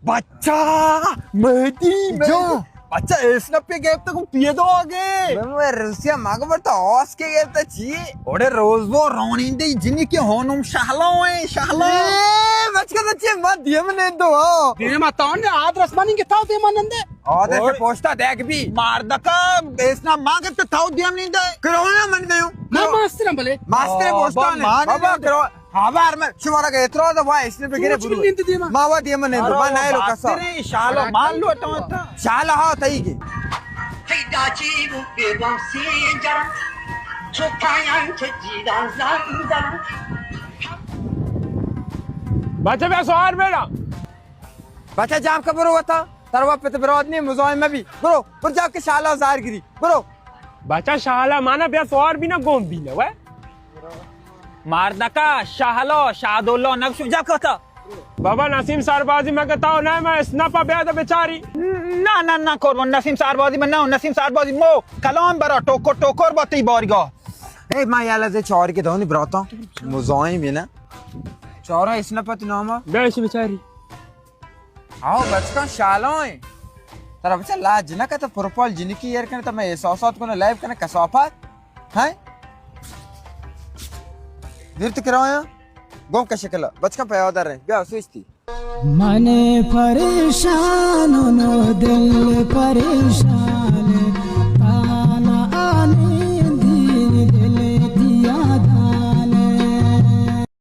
بچہ، مہدی، جو۔ مہدی۔ بچہ، اسنپے گپتہ گوں پیدو آگے۔ بابا، روسیا مگو بر تو آس کے گپتہ چی؟ اوڑے روز وہ رونیندے جنی کے ہونم شہلو ہیں، شہلو۔ اے، بچکا بچے، ما دیم نے دو۔ دیما تاؤں نے آد رسمانی کے تاؤ دیما نندے۔ آد رس اور پوچھتا دیکھ بھی۔ ماردکا، اسنا ماں گپتہ تاؤ دیم نندے۔ کرونا من دیوں۔ ما ماسترم بلے۔ ماستر بابا، پوچھتا نے۔ ما بابا، نہیں کرو۔ ہاں، بار میں شمارا کا اعتراض ہے، وای، اس نے بگیرے چوچو برو۔ نند دیما۔ ما وا دیما نند، ارے ما نہ لو بات کسا۔ کریں، شالو مان لو تو تا۔ شالو ہاں، تئی کے۔ پیدا چی بو پیدا سی جرا، چو پایان چو جیدان زم زم۔ بچہ بیا سوار بیڑا۔ بچہ جام کا برو وتا، تروا پت براد نہیں مزاحم بھی۔ برو، برو جا کے شالا زار گری۔ برو۔ بچہ شالا مانا بیا سوار بھی نہ گون بھی نہ، وے۔ ماردکا، شاہلو، شاہدولو، نبشو، جب کتا۔ بابا نسیم سربازی مگہ تاؤ نہ، میں اسنپا بیاد بچاری۔ نہ، نہ، نہ، قربان، نسیم سربازی میں نہ، نسیم سربازی مو، کلام برا، ٹوکر، ٹوکر با تی باریگا۔ اے، ما یالا زے چاری کے دونی براتا، مزاحم ہے نا۔ چارا اسنپا تی ناما۔ بیا اسی بچاری۔ آؤ بچکاں شالائیں۔ ترا بچہ لاج نہ کتا پروپال جنکی ایر کنے، تا میں احساسات کنے لائیو کنے کسافت۔ ہیں؟ دیر تو کرایا؟ گم کا شکل۔ بچکاں پیادہ رہے۔ بیا سوچتی۔ من پریشان نو دل پریشان۔